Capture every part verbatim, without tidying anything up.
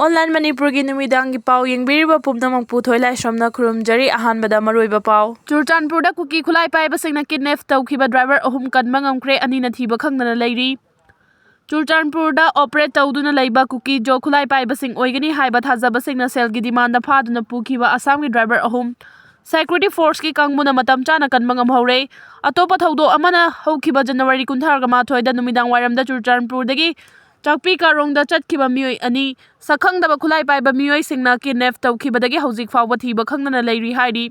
Online ꯃꯅꯤꯄꯨꯔꯒꯤ ꯅꯨꯃꯤꯗꯥꯡꯒꯤ ꯄꯥꯎ ꯌꯦꯡꯕꯤꯔꯤꯕ ꯄꯨꯝꯅꯃꯛꯄꯨ ꯊꯣꯏꯂꯥꯏꯁ꯭ꯔꯝꯅ ꯈꯨꯔꯨꯝꯖꯔꯤ꯫ ꯑꯍꯥꯟꯕꯗ ꯃꯔꯨꯑꯣꯏꯕ ꯄꯥꯎ꯫ ꯆꯨꯔꯆꯥꯟꯄꯨꯔꯗ ꯀꯨꯀꯤ ꯈꯨꯠꯂꯥꯏ ꯄꯥꯏꯕꯁꯤꯡꯅ ꯀꯤꯗꯅꯦꯞ ꯇꯧꯈꯤꯕ ꯗ꯭ꯔꯥꯏꯚꯔ ꯑꯍꯨꯝ ꯀꯟꯕ ꯉꯝꯈ꯭ꯔꯦ, ꯑꯅꯤꯅ ꯊꯤꯕ ꯈꯪꯗꯅ ꯂꯩꯔꯤ꯫ ꯆꯨꯔꯆꯥꯟꯄꯨꯔꯗ ꯑꯣꯄꯔꯦꯠ ꯇꯧꯗꯨꯅ ꯂꯩꯕ ꯀꯨꯀꯤ ꯖꯣ ꯈꯨꯠꯂꯥꯏ ꯄꯥꯏꯕꯁꯤꯡ ꯑꯣꯏꯒꯅꯤ ꯍꯥꯏꯕ ꯊꯥꯖꯕꯁꯤꯡꯅ ꯁꯦꯜꯒꯤ ꯗꯤꯃꯥꯟꯗ ꯐꯥꯗꯨꯅ ꯄꯨꯈꯤꯕ ꯑꯁꯥꯝꯒꯤ ꯗ꯭ꯔꯥꯏꯚꯔ ꯑꯍꯨꯝ ꯁꯦꯀ꯭ꯌꯨꯔꯤꯇꯤ ꯐꯣꯔꯁꯀꯤ ꯀꯥꯡꯕꯨꯅ ꯃꯇꯝ ꯆꯥꯅ ꯀꯟꯕ ꯉꯝꯍꯧꯔꯦ꯫ ꯑꯇꯣꯞꯄ ꯊꯧꯗꯣꯛ ꯑꯃꯅ ꯍꯧꯈꯤꯕ ꯖꯅꯋꯥꯔꯤ ꯀꯨꯟꯊ꯭ꯔꯥ ꯃꯥꯊꯣꯏꯗ ꯅꯨꯃꯤꯗꯥꯡ ꯋꯥꯏꯔꯝꯗ ꯆꯨꯔꯆꯥꯟꯄꯨꯔꯗꯒꯤ ꯆꯥꯛꯄꯤ ꯀꯥꯔꯣꯡꯗ ꯆꯠꯈꯤꯕ ꯃꯤꯑꯣꯏ ꯑꯅꯤ ꯁꯛꯈꯪꯗꯕ ꯈꯨꯠꯂꯥꯏ ꯄꯥꯏꯕ ꯃꯤꯑꯣꯏꯁꯤꯡꯅ ꯀꯤꯗꯅꯦꯞ ꯇꯧꯈꯤꯕꯗꯒꯤ ꯍꯧꯖꯤꯛ ꯐꯥꯎꯕ ꯊꯤꯕ ꯈꯪꯗꯅ ꯂꯩꯔꯤ ꯍꯥꯏꯔꯤ꯫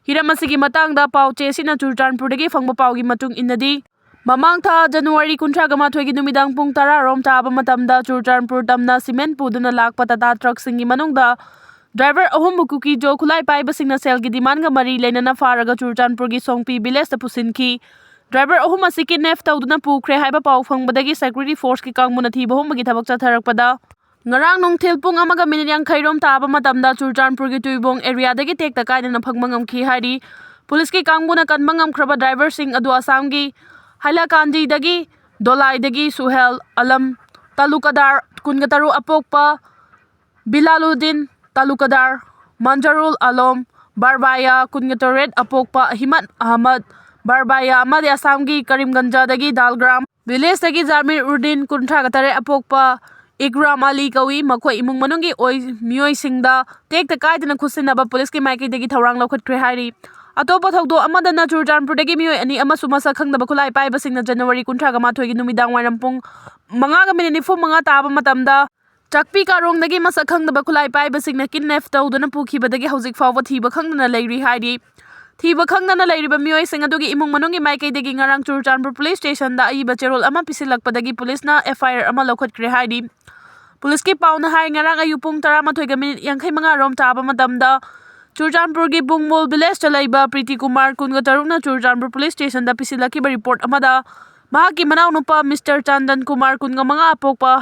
ꯍꯤꯔꯝ ꯑꯁꯤꯒꯤ ꯃꯇꯥꯡꯗ ꯄꯥꯎ ꯆꯦ ꯑꯁꯤꯅ ꯆꯨꯔꯆꯥꯟꯄꯨꯔꯗꯒꯤ ꯐꯪꯕ ꯄꯥꯎꯒꯤ ꯃꯇꯨꯡ ꯏꯟꯅꯗꯤ, ꯃꯃꯥꯡ ꯊꯥ ꯖꯅꯋꯥꯔꯤ ꯀꯨꯟꯊ꯭ꯔꯥ ꯃꯥꯊꯣꯏꯒꯤ ꯅꯨꯃꯤꯗꯥꯡ ꯄꯨꯡ ꯇꯔꯥ ꯔꯣꯝ ꯇꯥꯕ ꯃꯇꯝꯗ ꯆꯨꯔꯆꯥꯟꯄꯨꯔ ꯇꯝꯅ ꯁꯤꯃꯦꯟ ꯄꯨꯗꯨꯅ ꯂꯥꯛꯄ ꯇꯥꯇꯥ ꯇ꯭ꯔꯛꯁꯤꯡꯒꯤ ꯃꯅꯨꯡꯗ ꯗ꯭ꯔꯥꯏꯚꯔ ꯑꯍꯨꯝꯕꯨ ꯀꯨꯀꯤ ꯖꯣ ꯈꯨꯠꯂꯥꯏ ꯄꯥꯏꯕꯁꯤꯡꯅ ꯁꯦꯜꯒꯤ ꯗꯤꯃꯥꯟꯒ ꯃꯔꯤ ꯂꯩꯅꯅ ꯐꯥꯔꯒ ꯆꯨꯔꯆꯥꯟꯄꯨꯔꯒꯤ ꯁꯣꯡꯄꯤ ꯚꯤꯂꯦꯖꯇ ꯄꯨꯁꯤꯟꯈꯤ꯫ ꯗ꯭ꯔꯥꯏꯚꯔ ꯑꯍꯨꯝ ꯑꯁꯤ ꯀꯤꯗꯅꯦꯞ ꯇꯧꯗꯨꯅ ꯄꯨꯈ꯭ꯔꯦ ꯍꯥꯏꯕ ꯄꯥꯎ ꯐꯪꯕꯗꯒꯤ ꯁꯦꯀ꯭ꯌꯨꯔꯤꯇꯤ ꯐꯣꯔꯁꯀꯤ ꯀꯥꯡꯕꯨꯅ ꯊꯤꯕ ꯍꯨꯝꯕꯒꯤ ꯊꯕꯛ ꯆꯠꯊꯔꯛꯄꯗ, ꯉꯔꯥꯡ ꯅꯨꯡꯊꯤꯜ ꯄꯨꯡ ꯑꯃꯒ ꯃꯤꯅꯤꯠ ꯌꯥꯡꯈꯩ ꯔꯣꯝ ꯇꯥꯕ ꯃꯇꯝꯗ ꯆꯨꯔꯆꯥꯟꯄꯨꯔꯒꯤ ꯇꯨꯏꯕꯣꯡ ꯑꯦꯔꯤꯌꯥꯗꯒꯤ ꯇꯦꯛꯇ ꯀꯥꯏꯗꯅ ꯐꯪꯕ ꯉꯝꯈꯤ ꯍꯥꯏꯔꯤ꯫ ꯄꯨꯂꯤꯁꯀꯤ ꯀꯥꯡꯕꯨꯅ ꯀꯟꯕ ꯉꯝꯈ꯭ꯔꯕ ꯗ꯭ꯔꯥꯏꯚꯔꯁꯤꯡ ꯑꯗꯨ ꯑꯁꯥꯝꯒꯤ ꯍꯥꯏꯂꯥꯀꯥꯟꯗꯤꯗꯒꯤ, ꯗꯣꯂꯥꯏꯗꯒꯤ ꯁꯨꯍꯦꯜ ꯑꯂꯝ, ꯇꯥꯂꯨꯀꯗꯥꯔ ꯀꯨꯟꯒ ꯇꯔꯨꯛ ꯑꯄꯣꯛꯄ ꯕꯤꯂꯥꯂꯨꯗꯤꯟ, ꯇꯥꯂꯨꯀꯗꯥꯔ ꯃꯟꯖꯔꯨꯜ ꯑꯂꯣꯝ, ꯕꯥꯔꯕꯥꯌꯥ ꯀꯨꯟꯒ ꯇꯔꯦꯠ ꯑꯄꯣꯛꯄ ꯑꯍꯤꯃꯠ ꯑꯍꯃꯗ ꯕꯥꯔꯕꯥꯌꯥ ꯑꯃꯗꯤ ꯑꯁꯥꯝꯒꯤ ꯀꯔꯤꯝꯒꯟꯖꯗꯒꯤ ꯗꯥꯜꯒ꯭ꯔꯥꯝ ꯚꯤꯂꯦꯖꯇꯒꯤ ꯖꯥꯃꯤꯔ ꯎꯔꯗꯤꯟ ꯀꯨꯟꯊ꯭ꯔꯥꯒ ꯇꯔꯦꯠ ꯑꯄꯣꯛꯄ ꯏꯀ꯭ꯔꯥꯝ ꯑꯂꯤ ꯀꯧꯏ꯫ ꯃꯈꯣꯏ ꯏꯃꯨꯡ ꯃꯅꯨꯡꯒꯤ ꯑꯣꯏ-, ꯃꯤꯑꯣꯏꯁꯤꯡꯗ ꯇꯦꯛꯇ ꯀꯥꯏꯗꯅ ꯈꯨꯠꯁꯤꯟꯅꯕ ꯄꯨꯂꯤꯁꯀꯤ ꯃꯥꯏꯀꯩꯗꯒꯤ ꯊꯧꯔꯥꯡ ꯂꯧꯈꯠꯈ꯭ꯔꯦ ꯍꯥꯏꯔꯤ꯫ ꯑꯇꯣꯞꯄ ꯊꯧꯗꯣꯛ ꯑꯃꯗꯅ ꯆꯨꯔꯆꯥꯟꯄꯨꯔꯗꯒꯤ ꯃꯤꯑꯣꯏ ꯑꯅꯤ ꯑꯃꯁꯨ ꯃꯁꯛ ꯈꯪꯗꯕ ꯈꯨꯠꯂꯥꯏ ꯄꯥꯏꯕꯁꯤꯡꯅ ꯖꯅꯋꯥꯔꯤ ꯀꯨꯟꯊ꯭ꯔꯥꯒ ꯃꯥꯊꯣꯏꯒꯤ ꯅꯨꯃꯤꯗꯥꯡ ꯋꯥꯏꯔꯝ ꯄꯨꯡ ꯃꯉꯥꯒ ꯃꯤꯅꯤꯠ ꯅꯤꯐꯨ ꯃꯉꯥ ꯇꯥꯕ ꯃꯇꯝꯗ ꯆꯥꯛꯄꯤ ꯀꯥꯔꯣꯡꯗꯒꯤ ꯃꯁꯛ ꯈꯪꯗꯕ ꯈꯨꯠꯂꯥꯏ ꯄꯥꯏꯕꯁꯤꯡꯅ ꯀꯤꯗꯅꯦꯞ ꯇꯧꯗꯨꯅ ꯄꯨꯈꯤꯕꯗꯒꯤ ꯍꯧꯖꯤꯛ ꯐꯥꯎꯕ ꯊꯤꯕ ꯈꯪꯗꯅ ꯂꯩꯔꯤ ꯍꯥꯏꯔꯤ꯫ ꯊꯤꯕ ꯈꯪꯗꯅ ꯂꯩꯔꯤꯕ ꯃꯤꯑꯣꯏꯁꯤꯡ ꯑꯗꯨꯒꯤ ꯏꯃꯨꯡ ꯃꯅꯨꯡꯒꯤ ꯃꯥꯏꯀꯩꯗꯒꯤ ꯉꯔꯥꯡ ꯆꯨꯔꯆꯥꯟꯄꯨꯔ ꯄꯨꯂꯤꯁ ꯁ꯭ꯇꯦꯁꯟꯗ ꯑꯏꯕ ꯆꯦꯔꯣꯜ ꯑꯃ ꯄꯤꯁꯤꯜꯂꯛꯄꯗꯒꯤ ꯄꯨꯂꯤꯁꯅ ꯑꯦꯐ ꯑꯥꯏ ꯑꯥꯔ ꯑꯃ ꯂꯧꯈꯠꯈ꯭ꯔꯦ ꯍꯥꯏꯔꯤ꯫ ꯄꯨꯂꯤꯁꯀꯤ ꯄꯥꯎꯅ ꯍꯥꯏ, ꯉꯔꯥꯡ ꯑꯌꯨꯛ ꯄꯨꯡ ꯇꯔꯥꯃꯥꯊꯣꯏꯒ ꯃꯤꯅꯤꯠ ꯌꯥꯡꯈꯩ ꯃꯉꯥ ꯔꯣꯝ ꯇꯥꯕ ꯃꯇꯝꯗ ꯆꯨꯔꯆꯥꯟꯄꯨꯔꯒꯤ ꯕꯨꯡꯃꯣꯜ ꯚꯤꯂꯦꯖꯇ ꯂꯩꯕ ꯄ꯭ꯔꯤꯇꯤ ꯀꯨꯃꯥꯔ ꯀꯨꯟꯒ ꯇꯔꯨꯛꯅ ꯆꯨꯔꯆꯥꯟꯄꯨꯔ ꯄꯨꯂꯤꯁ ꯁ꯭ꯇꯦꯁꯟꯗ ꯄꯤꯁꯤꯜꯂꯛꯈꯤꯕ ꯔꯤꯄꯣꯔꯠ ꯑꯃꯗ ꯃꯍꯥꯛꯀꯤ ꯃꯅꯥꯎꯅꯨꯄꯥ ꯃꯤꯁꯇꯔ ꯆꯥꯟꯗꯟ ꯀꯨꯃꯥꯔ ꯀꯨꯟꯒ ꯃꯉꯥ ꯄꯣꯛꯄ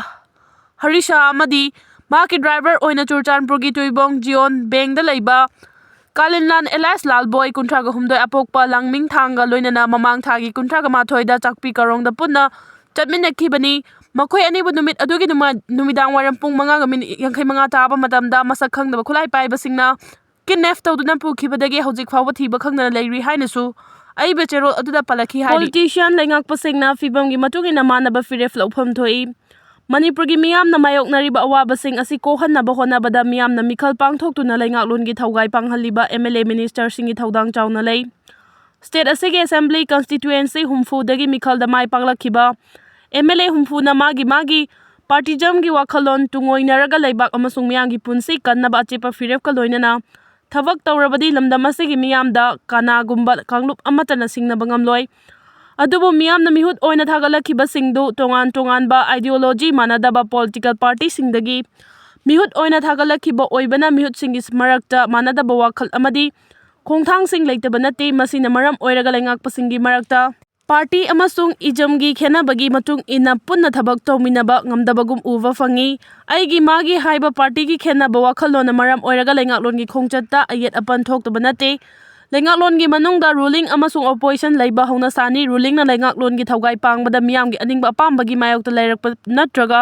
ꯍꯔꯤꯁꯥ ꯑꯃꯗꯤ ꯃꯍꯥꯛꯀꯤ ꯗ꯭ꯔꯥꯏꯚꯔ ꯑꯣꯏꯅ ꯆꯨꯔꯆꯥꯟꯄꯨꯔꯒꯤ ꯇꯨꯏꯕꯣꯡ ꯖꯤꯌꯣꯟ ꯕꯦꯡꯗ ꯂꯩꯕ ꯀꯥꯂꯤꯟꯂꯥꯟ ꯑꯦꯂꯥꯏꯁ ꯂꯥꯜꯕꯣꯏ ꯀꯨꯟꯊ꯭ꯔꯥꯒ ꯍꯨꯝꯗꯣꯏ ꯑꯄꯣꯛꯄ ꯂꯥꯡꯃꯤꯡ ꯊꯥꯡꯒ ꯂꯣꯏꯅꯅ ꯃꯃꯥꯡ ꯊꯥꯒꯤ ꯀꯨꯟꯊ꯭ꯔꯥꯒ ꯃꯥꯊꯣꯏꯗ ꯆꯥꯛꯄꯤ ꯀꯥꯔꯣꯡꯗ ꯄꯨꯟꯅ ꯆꯠꯃꯤꯟꯅꯈꯤꯕꯅꯤ꯫ ꯃꯈꯣꯏ ꯑꯅꯤꯕꯨ ꯅꯨꯃꯤꯠ ꯑꯗꯨꯒꯤ ꯅꯨꯃ-, ꯅꯨꯃꯤꯗꯥꯡ ꯋꯥꯏꯔꯝ ꯄꯨꯡ ꯃꯉꯥꯒ ꯃꯤꯅꯤꯠ ꯌꯥꯡꯈꯩ ꯃꯉꯥ ꯇꯥꯕ ꯃꯇꯝꯗ ꯃꯁꯛ ꯈꯪꯗꯕ ꯈꯨꯠꯂꯥꯏ ꯄꯥꯏꯕꯁꯤꯡꯅ ꯀꯤꯗꯅꯦꯞ ꯇꯧꯗꯨꯅ ꯄꯨꯈꯤꯕꯗꯒꯤ ꯍꯧꯖꯤꯛ ꯐꯥꯎꯕ ꯊꯤꯕ ꯈꯪꯗꯅ ꯂꯩꯔꯤ ꯍꯥꯏꯅꯁꯨ ꯑꯏꯕ ꯆꯦꯔꯣꯜ ꯑꯗꯨꯗ ꯄꯜꯂꯛꯈꯤ ꯍꯥꯏꯔꯤ꯫ ꯄꯣꯂꯤꯇꯤꯁꯤꯌꯥꯟ ꯂꯩꯉꯥꯛꯄꯁꯤꯡꯅ ꯐꯤꯕꯝꯒꯤ ꯃꯇꯨꯡ ꯏꯟꯅ ꯃꯥꯟꯅꯕ ꯐꯤꯔꯦꯞ ꯂꯧꯐꯝ ꯊꯣꯛꯏ꯫ ꯃꯅꯤꯄꯨꯔꯒꯤ ꯃꯤꯌꯥꯝꯅ ꯃꯥꯌꯣꯛꯅꯔꯤꯕ ꯑꯋꯥꯕꯁꯤꯡ ꯑꯁꯤ ꯀꯣꯛꯍꯟꯅꯕ ꯍꯣꯠꯅꯕꯗ ꯃꯤꯌꯥꯝꯅ ꯃꯤꯈꯜ ꯄꯥꯡꯊꯣꯛꯇꯨꯅ ꯂꯩꯉꯥꯛꯂꯣꯟꯒꯤ ꯊꯧꯒꯥꯏ ꯄꯥꯡꯍꯜꯂꯤꯕ ꯑꯦꯝ ꯑꯦꯜ ꯑꯦ ꯃꯤꯅꯤꯁꯇꯔꯁꯤꯡꯒꯤ ꯊꯧꯗꯥꯡ ꯆꯥꯎꯅ ꯂꯩ꯫ ꯁ꯭ꯇꯦꯠ ꯑꯁꯤꯒꯤ ꯑꯦꯁꯦꯝꯕ꯭ꯂꯤ ꯀꯟꯁꯇꯤꯇ꯭ꯋꯦꯟꯁꯤ ꯍꯨꯝꯐꯨꯗꯒꯤ ꯃꯤꯈꯜꯗ ꯃꯥꯏ ꯄꯥꯛꯂꯛꯈꯤꯕ ꯑꯦꯝ ꯑꯦꯜ ꯑꯦ ꯍꯨꯝꯐꯨꯅ ꯃꯥꯒꯤ ꯃꯥꯒꯤ ꯄꯥꯔꯇꯤꯖꯝꯒꯤ ꯋꯥꯈꯜꯂꯣꯟ ꯇꯨꯡꯑꯣꯏꯅꯔꯒ ꯂꯩꯕꯥꯛ ꯑꯃꯁꯨꯡ ꯃꯤꯌꯥꯝꯒꯤ ꯄꯨꯟꯁꯤ ꯀꯟꯅꯕ ꯑꯆꯦꯠꯄ ꯐꯤꯔꯦꯞꯀ ꯂꯣꯏꯅꯅ ꯊꯕꯛ ꯇꯧꯔꯕꯗꯤ ꯂꯝꯗꯝ ꯑꯁꯤꯒꯤ ꯃꯤꯌꯥꯝꯗ ꯀꯅꯥꯒꯨꯝꯕ ꯀꯥꯡꯂꯨꯞ ꯑꯃꯠꯇꯅ ꯁꯤꯡꯅꯕ ꯉꯝꯂꯣꯏ꯫ ꯑꯗꯨꯕꯨ ꯃꯤꯌꯥꯝꯅ ꯃꯤꯍꯨꯠ ꯑꯣꯏꯅ ꯊꯥꯒꯠꯂꯛꯈꯤꯕꯁꯤꯡꯗꯨ ꯇꯣꯉꯥꯟ ꯇꯣꯉꯥꯟꯕ ideology ꯃꯥꯟꯅꯗꯕ political partyꯁꯤꯡꯗꯒꯤ ꯃꯤꯍꯨꯠ ꯑꯣꯏꯅ ꯊꯥꯒꯠꯂꯛꯈꯤꯕ ꯑꯣꯏꯕꯅ ꯃꯤꯍꯨꯠꯁꯤꯡꯒꯤ ꯃꯔꯛꯇ ꯃꯥꯟꯅꯗꯕ ꯋꯥꯈꯜ ꯑꯃꯗꯤ ꯈꯣꯡꯊꯥꯡꯁꯤꯡ ꯂꯩꯇꯕ ꯅꯠꯇꯦ꯫ ꯃꯁꯤꯅ ꯃꯔꯝ ꯑꯣꯏꯔꯒ ꯂꯩꯉꯥꯛꯄꯁꯤꯡꯒꯤ ꯃꯔꯛꯇ party ꯑꯃꯁꯨꯡ ismꯒꯤ ꯈꯦꯠꯅꯕꯒꯤ ꯃꯇꯨꯡ ꯏꯟꯅ ꯄꯨꯟꯅ ꯊꯕꯛ ꯇꯧꯃꯤꯟꯅꯕ ꯉꯝꯗꯕꯒꯨꯝ ꯎꯕ ꯐꯪꯉꯤ꯫ ꯑꯩꯒꯤ ꯃꯥꯒꯤ ꯍꯥꯏꯕ partyꯒꯤ ꯈꯦꯠꯅꯕ ꯋꯥꯈꯜꯂꯣꯟꯅ ꯃꯔꯝ ꯑꯣꯏꯔꯒ ꯂꯩꯉꯥꯛꯂꯣꯟꯒꯤ ꯈꯣꯡꯆꯠꯇ ꯑꯌꯦꯠ ꯑꯄꯟ ꯊꯣꯛꯇꯕ ꯅꯠꯇꯦ꯫ ꯂꯩꯉꯥꯛꯂꯣꯟꯒꯤ ꯃꯅꯨꯡꯗ ruling ꯑꯃꯁꯨꯡ opposition ꯂꯩꯕ ꯍꯧꯅꯁꯥꯅꯤ꯫ Rulingꯅ ꯂꯩꯉꯥꯛꯂꯣꯟꯒꯤ ꯊꯧꯒꯥꯏ ꯄꯥꯡꯕꯗ ꯃꯤꯌꯥꯝꯒꯤ ꯑꯅꯤꯡꯕ ꯑꯄꯥꯝꯕꯒꯤ ꯃꯥꯌꯣꯛꯇ ꯂꯩꯔꯛꯄ ꯅꯠꯇ꯭ꯔꯒ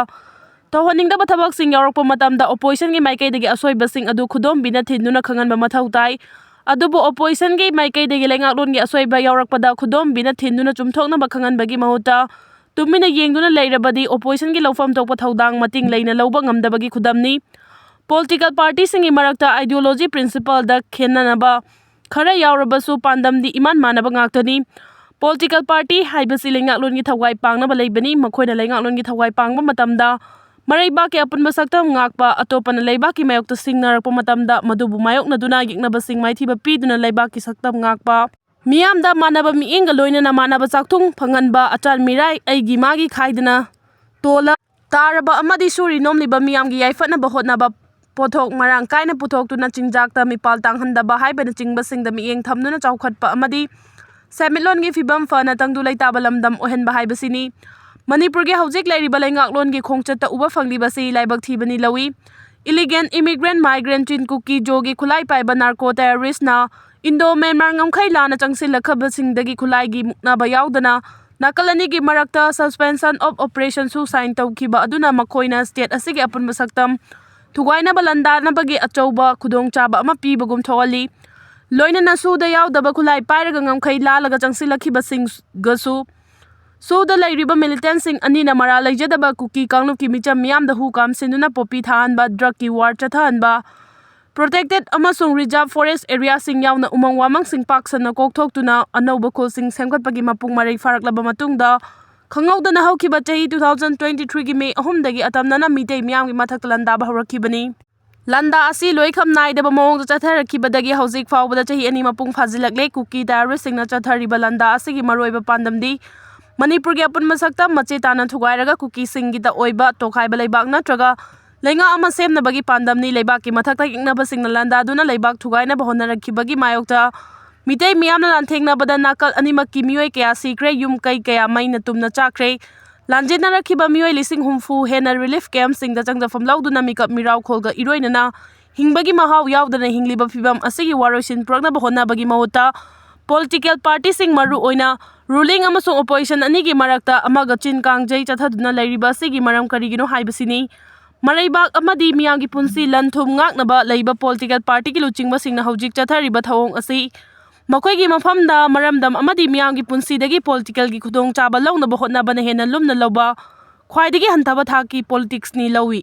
ꯇꯧꯍꯟꯅꯤꯡꯗꯕ ꯊꯕꯛꯁꯤꯡ ꯌꯥꯎꯔꯛꯄ ꯃꯇꯝꯗ oppositionꯒꯤ ꯃꯥꯏꯀꯩꯗꯒꯤ ꯑꯁꯣꯏꯕꯁꯤꯡ ꯑꯗꯨ ꯈꯨꯗꯣꯝꯕꯤꯅ ꯊꯤꯟꯗꯨꯅ ꯈꯪꯍꯟꯕ ꯃꯊꯧ ꯇꯥꯏ꯫ ꯑꯗꯨꯕꯨ oppositionꯒꯤ ꯃꯥꯏꯀꯩꯗꯒꯤ ꯂꯩꯉꯥꯛꯂꯣꯟꯒꯤ ꯑꯁꯣꯏꯕ ꯌꯥꯎꯔꯛꯄꯗ ꯈꯨꯗꯣꯝꯕꯤꯅ ꯊꯤꯟꯗꯨꯅ ꯆꯨꯝꯊꯣꯛꯅꯕ ꯈꯪꯍꯟꯕꯒꯤ ꯃꯍꯨꯠꯇ ꯇꯨꯃꯤꯟꯅ ꯌꯦꯡꯗꯨꯅ ꯂꯩꯔꯕꯗꯤ oppositionꯒꯤ ꯂꯧꯐꯝ ꯊꯣꯛꯄ ꯊꯧꯗꯥꯡ ꯃꯇꯤꯡ ꯂꯩꯅ ꯂꯧꯕ ꯉꯝꯗꯕꯒꯤ ꯈꯨꯗꯝꯅꯤ꯫ Political partyꯁꯤꯡꯒꯤ ꯃꯔꯛꯇ ideology principleꯗ ꯈꯦꯠꯅꯅꯕ ꯈꯔ ꯌꯥꯎꯔꯕꯁꯨ ꯄꯥꯟꯗꯝꯗꯤ ꯏꯃꯥꯟ ꯃꯥꯟꯅꯕ ꯉꯥꯛꯇꯅꯤ꯫ Political party ꯍꯥꯏꯕꯁꯤ ꯂꯩꯉꯥꯛꯂꯣꯟꯒꯤ ꯊꯧꯒꯥꯏ ꯄꯥꯡꯅꯕ ꯂꯩꯕꯅꯤ꯫ ꯃꯈꯣꯏꯅ ꯂꯩꯉꯥꯛꯂꯣꯟꯒꯤ ꯊꯧꯒꯥꯏ ꯄꯥꯡꯕ ꯃꯇꯝꯗ ꯃꯔꯩꯕꯥꯛꯀꯤ ꯑꯄꯨꯟꯕ ꯁꯛꯇꯝ ꯉꯥꯛꯄ, ꯑꯇꯣꯞꯄꯅ ꯂꯩꯕꯥꯛꯀꯤ ꯃꯥꯌꯣꯛꯇ ꯁꯤꯡꯅꯔꯛꯄ ꯃꯇꯝꯗ ꯃꯗꯨꯕꯨ ꯃꯥꯌꯣꯛꯅꯗꯨꯅ ꯌꯦꯛꯅꯕꯁꯤꯡ ꯃꯥꯏꯊꯤꯕ ꯄꯤꯗꯨꯅ ꯂꯩꯕꯥꯛꯀꯤ ꯁꯛꯇꯝ ꯉꯥꯛꯄ, ꯃꯤꯌꯥꯝꯗ ꯃꯥꯟꯅꯕ ꯃꯤꯠꯌꯦꯡꯒ ꯂꯣꯏꯅꯅ ꯃꯥꯟꯅꯕ ꯆꯥꯛꯊꯨꯡ ꯐꯪꯍꯟꯕ, ꯑꯆꯥꯟ ꯃꯤꯔꯥꯏ ꯑꯩꯒꯤ ꯃꯥꯒꯤ ꯈꯥꯏꯗꯅ ꯇꯣꯜꯂ ꯇꯥꯔꯕ ꯑꯃꯗꯤ ꯁꯨꯔꯤ ꯅꯣꯝꯂꯤꯕ ꯃꯤꯌꯥꯝꯒꯤ ꯌꯥꯏꯐꯅꯕ ꯍꯣꯠꯅꯕ, ꯄꯣꯠꯊꯣꯛ ꯃꯔꯥꯡ ꯀꯥꯏꯅ ꯄꯨꯊꯣꯛꯇꯨꯅ ꯆꯤꯟꯖꯥꯛꯇ ꯃꯤꯄꯥꯜ ꯇꯥꯡꯍꯟꯗꯕ ꯍꯥꯏꯕꯅꯆꯤꯡꯕꯁꯤꯡꯗ ꯃꯤꯠꯌꯦꯡ ꯊꯝꯗꯨꯅ ꯆꯥꯎꯈꯠꯄ ꯑꯃꯗꯤ ꯁꯦꯟꯃꯤꯠꯂꯣꯟꯒꯤ ꯐꯤꯕꯝ ꯐꯅ ꯇꯪꯗꯨ ꯂꯩꯇꯥꯕ ꯂꯝꯗꯝ ꯑꯣꯏꯍꯟꯕ ꯍꯥꯏꯕꯁꯤꯅꯤ꯫ ꯃꯅꯤꯄꯨꯔꯒꯤ ꯍꯧꯖꯤꯛ ꯂꯩꯔꯤꯕ ꯂꯩꯉꯥꯛꯂꯣꯟꯒꯤ ꯈꯣꯡꯆꯠꯇ ꯎꯕ ꯐꯪꯂꯤꯕꯁꯤ ꯂꯥꯏꯕꯛ ꯊꯤꯕꯅꯤ ꯂꯧꯏ꯫ Illegal immigrant, migrant, ꯆꯤꯟ ꯀꯨꯀꯤ ꯖꯣꯒꯤ ꯈꯨꯠꯂꯥꯏ ꯄꯥꯏꯕ narco terroristꯅ Indo Myanmar ꯉꯝꯈꯩ ꯂꯥꯟꯅ ꯆꯪꯁꯤꯜꯂꯛꯈꯕꯁꯤꯡꯗꯒꯤ ꯈꯨꯠꯂꯥꯏꯒꯤ ꯃꯨꯛꯅꯕ ꯌꯥꯎꯗꯅ ꯅꯥꯀꯜ ꯑꯅꯤꯒꯤ ꯃꯔꯛꯇ Suspension of Operationꯁꯨ sign ꯇꯧꯈꯤꯕ ꯑꯗꯨꯅ ꯃꯈꯣꯏꯅ state ꯑꯁꯤꯒꯤ ꯑꯄꯨꯟꯕ ꯁꯛꯇꯝ ꯊꯨꯒꯥꯏꯅꯕ ꯂꯥꯟꯗꯥꯅꯕꯒꯤ ꯑꯆꯧꯕ ꯈꯨꯗꯣꯡꯆꯥꯕ ꯑꯃ ꯄꯤꯕꯒꯨꯝ ꯊꯣꯛꯍꯜꯂꯤ꯫ ꯂꯣꯏꯅꯅ ꯁꯨꯗ ꯌꯥꯎꯗꯕ ꯈꯨꯠꯂꯥꯏ ꯄꯥꯏꯔꯒ ꯉꯝꯈꯩ ꯂꯥꯜꯂꯒ ꯆꯪꯁꯤꯜꯂꯛꯈꯤꯕꯁꯤꯡꯒꯁꯨ ꯁꯨꯗ ꯂꯩꯔꯤꯕ militantꯁꯤꯡ ꯑꯅꯤꯅ ꯃꯔꯥꯜ ꯂꯩꯖꯗꯕ ꯀꯨꯀꯤ ꯀꯥꯡꯂꯨꯞꯀꯤ ꯃꯤꯆꯝ ꯃꯤꯌꯥꯝꯗ ꯍꯨ ꯀꯥꯝꯁꯤꯟꯗꯨꯅ poppy ꯊꯥꯍꯟꯕ, drugꯀꯤ war ꯆꯠꯊꯍꯟꯕ, protected ꯑꯃꯁꯨꯡ reserve forest areaꯁꯤꯡ ꯌꯥꯎꯅ ꯎꯃꯪ ꯋꯥꯃꯪꯁꯤꯡ ꯄꯥꯛ ꯁꯟꯅ ꯀꯣꯛꯊꯣꯛꯇꯨꯅ ꯑꯅꯧꯕ ꯈꯨꯜꯁꯤꯡ ꯁꯦꯝꯒꯠꯄꯒꯤ ꯃꯄꯨꯡ ꯃꯔꯩ ꯐꯥꯔꯛꯂꯕ ꯃꯇꯨꯡꯗ, ꯈꯪꯍꯧꯗꯅ ꯍꯧꯈꯤꯕ ꯆꯍꯤ two thousand twenty threeꯒꯤ May ꯑꯍꯨꯝꯗꯒꯤ ꯑꯇꯝꯅꯅ ꯃꯤꯇꯩ ꯃꯤꯌꯥꯝꯒꯤ ꯃꯊꯛꯇ ꯂꯥꯟꯗꯥꯕ ꯍꯧꯔꯛꯈꯤꯕꯅꯤ꯫ ꯂꯥꯟꯗꯥ ꯑꯁꯤ ꯂꯣꯏꯈꯝ ꯅꯥꯏꯗꯕ ꯃꯑꯣꯡꯗ ꯆꯠꯊꯔꯛꯈꯤꯕꯗꯒꯤ ꯍꯧꯖꯤꯛ ꯐꯥꯎꯕꯗ ꯆꯍꯤ ꯑꯅꯤ ꯃꯄꯨꯡ ꯐꯥꯖꯤꯜꯂꯛꯂꯦ꯫ ꯀꯨꯀꯤ terroristꯁꯤꯡꯅ ꯆꯠꯊꯔꯤꯕ ꯂꯥꯟꯗꯥ ꯑꯁꯤꯒꯤ ꯃꯔꯨꯑꯣꯏꯕ ꯄꯥꯟꯗꯝꯗꯤ ꯃꯅꯤꯄꯨꯔꯒꯤ ꯑꯄꯨꯟꯕ ꯁꯛꯇꯝ ꯃꯆꯦ ꯇꯥꯅ ꯊꯨꯒꯥꯏꯔꯒ ꯀꯨꯀꯤꯁꯤꯡꯒꯤꯗ ꯑꯣꯏꯕ ꯇꯣꯈꯥꯏꯕ ꯂꯩꯕꯥꯛ ꯅꯠꯇ꯭ꯔꯒ ꯂꯩꯉꯥꯛ ꯑꯃ ꯁꯦꯝꯅꯕꯒꯤ ꯄꯥꯟꯗꯝꯅꯤ꯫ ꯂꯩꯕꯥꯛꯀꯤ ꯃꯊꯛꯇ ꯌꯦꯛꯅꯕꯁꯤꯡꯅ ꯂꯥꯟꯗꯥꯗꯨꯅ ꯂꯩꯕꯥꯛ ꯊꯨꯒꯥꯏꯅꯕ ꯍꯣꯠꯅꯔꯛꯈꯤꯕꯒꯤ ꯃꯥꯌꯣꯛꯇ ꯃꯤꯇꯩ ꯃꯤꯌꯥꯝꯅ ꯂꯥꯟꯊꯦꯡꯅꯕꯗ ꯅꯥꯀꯜ ꯑꯅꯤꯃꯛꯀꯤ ꯃꯤꯑꯣꯏ ꯀꯌꯥ ꯁꯤꯈ꯭ꯔꯦ, ꯌꯨꯝ ꯀꯩ ꯀꯌꯥ ꯃꯩꯅ ꯇꯨꯝꯅ ꯆꯥꯛꯈ꯭ꯔꯦ꯫ ꯂꯥꯟꯖꯦꯟꯅꯔꯛꯈꯤꯕ ꯃꯤꯑꯣꯏ ꯂꯤꯁꯤꯡ ꯍꯨꯝꯐꯨ ꯍꯦꯟꯅ relief campꯁꯤꯡꯗ ꯆꯪꯖꯐꯝ ꯂꯧꯗꯨꯅ ꯃꯤꯀꯞ ꯃꯤꯔꯥꯎꯈꯣꯜꯒ ꯏꯔꯣꯏꯅꯅ ꯍꯤꯡꯕꯒꯤ ꯃꯍꯥꯎ ꯌꯥꯎꯗꯅ ꯍꯤꯡꯂꯤꯕ ꯐꯤꯚꯝ ꯑꯁꯤꯒꯤ ꯋꯥꯔꯣꯏꯁꯤꯟ ꯄꯨꯔꯛꯅꯕ ꯍꯣꯠꯅꯕꯒꯤ ꯃꯍꯨꯠꯇ political partyꯁꯤꯡ, ꯃꯔꯨ ꯑꯣꯏꯅ ruling ꯑꯃꯁꯨꯡ opposition ꯑꯅꯤꯒꯤ ꯃꯔꯛꯇ ꯑꯃꯒ ꯆꯤꯟ ꯀꯥꯡꯖꯩ ꯆꯠꯊꯗꯨꯅ ꯂꯩꯔꯤꯕ ꯑꯁꯤꯒꯤ ꯃꯔꯝ ꯀꯔꯤꯒꯤꯅꯣ ꯍꯥꯏꯕꯁꯤꯅꯤ꯫ ꯃꯔꯩꯕꯥꯛ ꯑꯃꯗꯤ ꯃꯤꯌꯥꯝꯒꯤ ꯄꯨꯟꯁꯤ ꯂꯟ ꯊꯨꯝ ꯉꯥꯛꯅꯕ ꯂꯩꯕ political partyꯒꯤ ꯂꯨꯆꯤꯡꯕꯁꯤꯡꯅ ꯍꯧꯖꯤꯛ ꯆꯠꯊꯔꯤꯕ ꯊꯧꯑꯣꯡ ꯑꯁꯤ ꯃꯈꯣꯏꯒꯤ ꯃꯐꯝꯗ ꯃꯔꯝꯗꯝ ꯑꯃꯗꯤ ꯃꯤꯌꯥꯝꯒꯤ ꯄꯨꯟꯁꯤꯗꯒꯤ politicalꯒꯤ ꯈꯨꯗꯣꯡꯆꯥꯕ ꯂꯧꯅꯕ ꯍꯣꯠꯅꯕꯅ ꯍꯦꯟꯅ ꯂꯨꯝꯅ ꯂꯧꯕ ꯈ꯭ꯋꯥꯏꯗꯒꯤ ꯍꯟꯊꯕ ꯊꯥꯛꯀꯤ politicsꯅꯤ ꯂꯧꯏ꯫